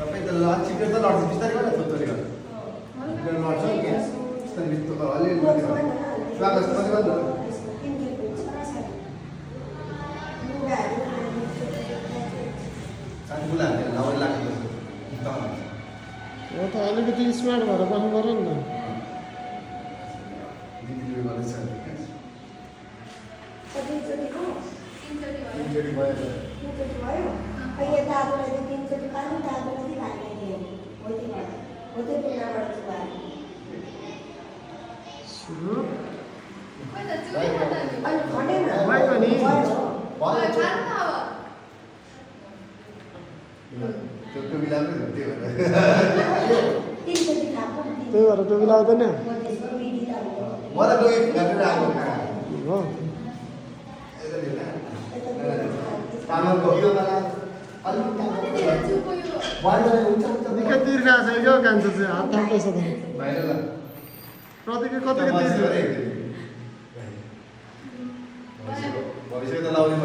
सबै त चिपेर त लड्छ बिस्तारै गरेर थोत्तरी गरेर लड्छ बिस्तारै बिस्तारै अलिअलि स्वागत कति गर्नु बुलाएर लाउन लाग्छ हो त अलिकति स्मार्ट भएर बस्नु पऱ्यो नि त दिदीले गर्दैछ त्यही भएर टोपी लाग्दैन मलाई डोरी फुकाएर आएको हो निकै तिर्खा छ क्या कान्छ चाहिँ हात थाप्दैछ त प्रतिको कतिको तिर्खा भविष्य त लाउने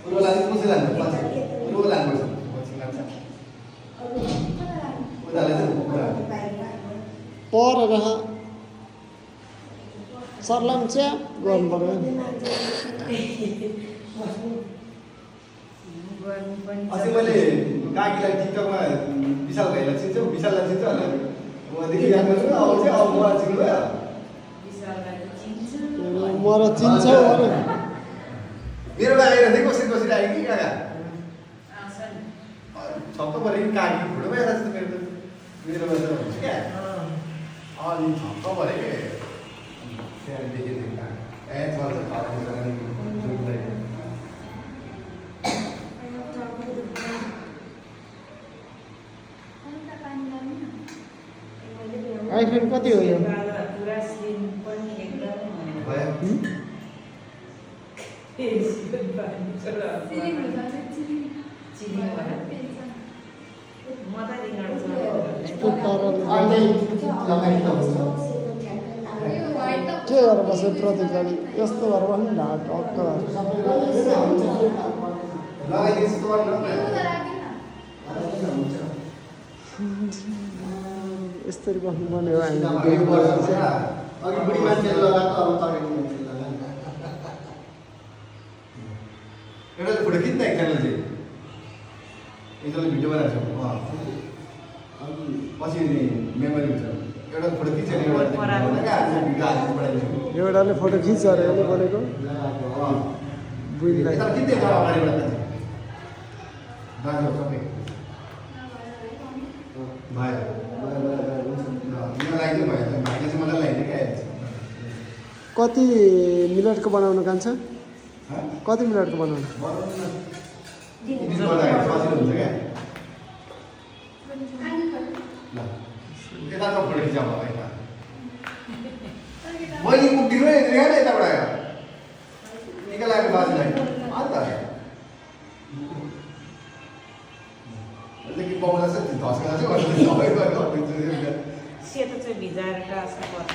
उयो लानु कसै लानु पछि उयो लानुपर्छ पछि लान्छ उनीहरूले पर सर्लाम च्याप गर्नु पर्यो अस्ति मैले काकीलाई टिकटकमा विशाल भाइलाई चिन्छ विशाललाई चिन्छ अनि उहाँदेखि याद गर्छु अब चाहिँ अब मलाई चिन्नु भयो म र चिन्छ मेरो आएर चाहिँ कसरी कसरी आयो कि काका छप्प पऱ्यो कि काकी फोटो भइरहेको छ मेरो मेरोमा त हुन्छ क्या अनि छप्प पऱ्यो कि त्यहाँ देखेँ ए चल्छ आइफोन कति हो यो के गरेर बस्यो प्रतिज्ञाले यस्तो गरेर पनि ढाक टक्क यस्तरी बस्नु पर्ने हो हामी एउटा फोटो खिच्न एकजनाले चाहिँ एकजनाले भिडियो बनाएको छ पछि मेमोरी हुन्छ एउटा फोटो खिचेर एउटाले फोटो खिच अरे यसले बोलेको बुझ्दै खिच्दै अगाडिबाट दाजु सबै भयो लगाइदियो भयो भाइले चाहिँ मलाई लगाइदियो क्या कति मिनटको बनाउनु कान्छ कति मिनटको बनाउनु सजिलो हुन्छ क्या यताको फोटो खिचाउ यता मैले पुग्दिनु यहाँ यताबाट आयो निका लाग्यो बाजुलाई अन्त कि पाउला चाहिँ धस्का चाहिँ सेतो चाहिँ भिजाएर टास्नु पर्छ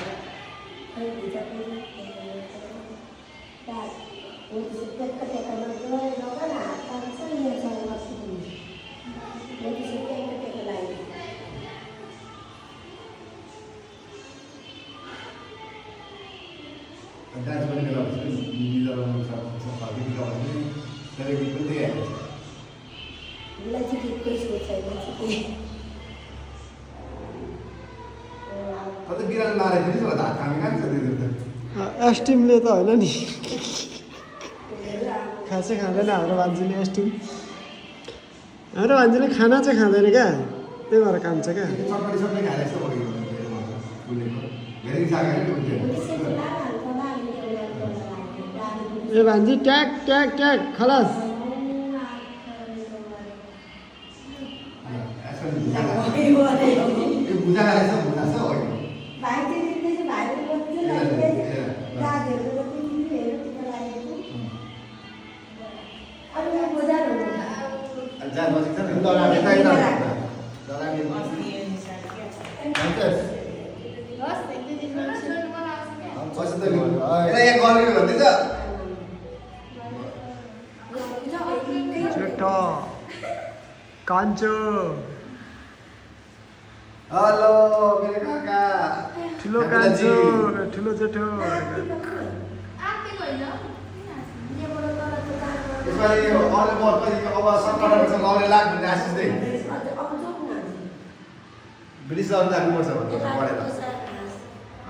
डान्स गर्ने बेला बिरालो मारेको फेरि हात खाने कहाँ छ एस्टिमले त होइन नि खासै खाँदैन हाम्रो भान्जीले एस्टिम हाम्रो भान्जीले खाना चाहिँ खाँदैन क्या त्यही भएर कान्छ क्या ए भान्जी ट्याग ट्याग ट्याग खलास पैसा त यसलाई यहाँ गरिदिनु भन्दैछ जेठो कान्छो हेलो मेरो काका ठुलो कान्छो ठुलो जेठो यसमा यो अरू म कति अब 17-18 वर्ष लाउने लाख भन्ने आशिष दे ब्रिटिस लाउनु जानुपर्छ भनेर पढेर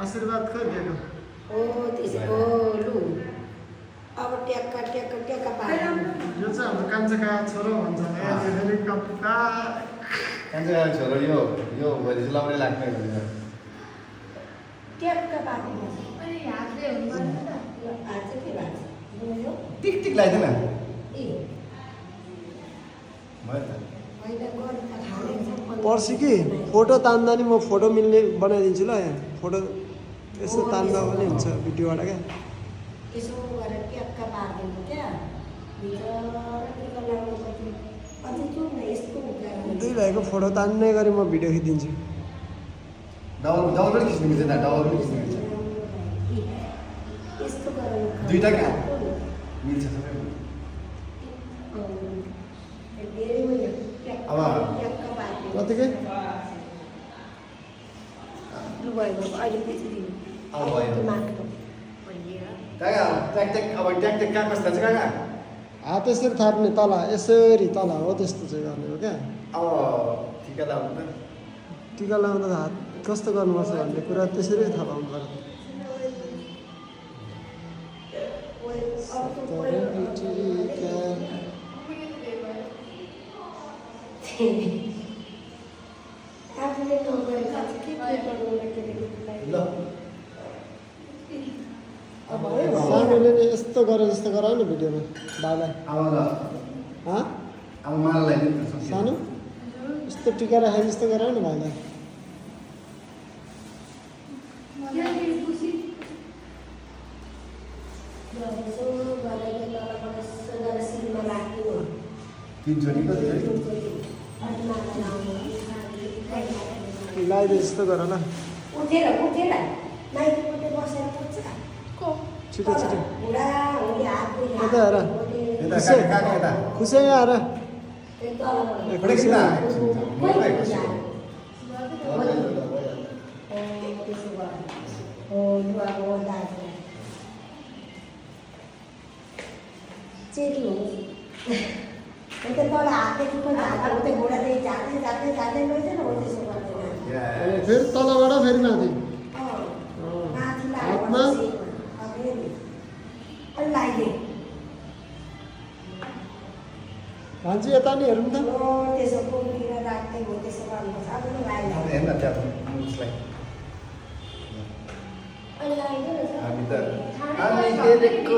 आशीर्वाद खै दिएको अब ट्याक्का ट्याक्का ट्याक्का पाएर यो चाहिँ हाम्रो कान्छाका छोरो भन्छ फेरि कप्पा कान्छा छोरो यो भोलि चाहिँ लाउने लाग्ने भनेर ट्याक्का पाएर टिक टिक लाग्दैन पर्सि कि फोटो तान्दा नि म फोटो मिल्ने बनाइदिन्छु ल यहाँ फोटो यसो तान्दा पनि हुन्छ भिडियोबाट क्या यसो गरेर ट्याक्का पारिदिनु क्या दुई भाइको फोटो तान्ने गरी म भिडियो खिचिदिन्छु डबल पनि खिच्नु मिल्छ डबल पनि खिच्नु मिल्छ यस्तो गरेर दुईटा क्या मिल्छ सबै अब कतिकै अहिले पछि दिनु अब भयो काका ट्याक ट्याक अब ट्याक ट्याक कहाँ कस्तो छ काका हात यसरी थाप्ने तल यसरी तल हो त्यस्तो चाहिँ गर्ने हो क्या अब ठिका लाउनु त टिका लगाउँदा हात कस्तो गर्नुपर्छ भन्ने कुरा त्यसरी थाहा पाउनु आफूले नगरेको के ल सानोले नि यस्तो गर जस्तो गर न भिडियोमा बाबालाई अब ल अब मलाई लगाइदिनु न सानो यस्तो टिका राखे जस्तो गर न भाइलाई तीनचोटि कति लगाइदिए जस्तो गर ल उठेर उठेर माइतीपट्टि बसेर पुग्छ छिटो छिटो बुढा हुने हातले यता हेर यता काका यता खुसै यहाँ हेर बडे किता चेरी हो अन्त तल हातले पनि हात उतै घोडाले जाँदै जाँदै जाँदै लैजान हो त्यसो गर्दैन फेरि तलबाट फेरि माथि माथि हातमा? लाग्यो भान्जी यता नि हेरौँ त त्यसो पोखरीमा राख्दै हो त्यसो गर्नुपर्छ अब नि लाग्यो हेर्न त्यहाँ उसलाई अनि लाग्यो हामी त हामी तेरेको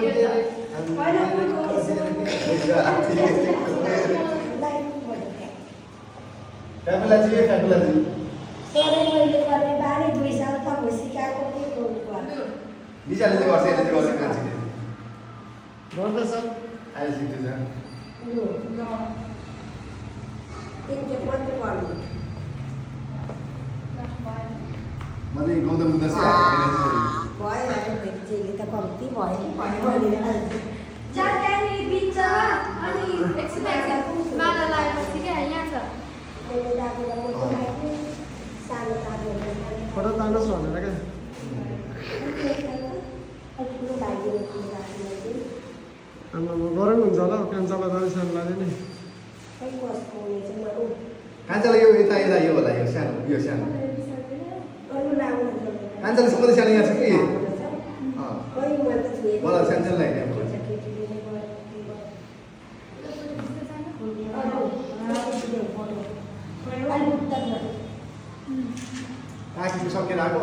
काकुला जी सबै मैले गर्ने बानी 2 साल त म सिकाएको के गर्नु पर्यो निशाले चाहिँ गर्छ यसले चाहिँ गर्छ मान्छेले गर्दैछ अहिले सिक्दैछ लु तिनचोटि मात्रै गर्नु म चाहिँ गौतम बुद्ध भयो भने चाहिँ त कम्ती भयो कि भनेर जहाँ त्यहाँनिर बिच अनि एक्सर्साइज माला लगाएपछि क्या यहाँ छ मैले राखेर मोटो राख्ने सानो राख्ने फोटो तान्नुहोस् भनेर क्या ठुलो भाइले राख्ने आमा गरौँ हुन्छ होला कान्छालाई दर्शन लाग्यो नि खै कस्तो हुने चाहिँ म कान्छालाई यो यता यता यो होला यो सानो अरू लाउनु कान्छाले सबैले सानो यहाँ छ कि खै म त थिएँ मलाई सानो लाग्ने आँखीको सकेर आएको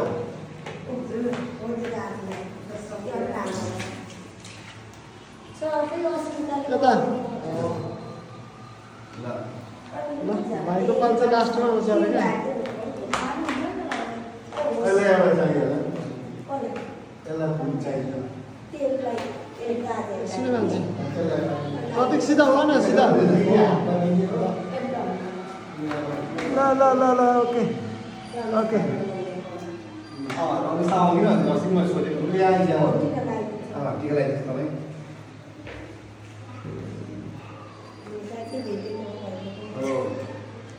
यता ल ल भाइको पाल्छ लास्टमा आउँछ अरे क्या अहिले अब चाहियो यसलाई फुल चाहियो एकछिन मान्छे प्रतीक सिधा हो न सिधा ल ल ल ल ओके ओके साउन किन दर्शक मैले सोधेको ल्याइदिन्छ टिका लगाइदिन्छ। टिका लगाइदिन्छ तपाईँ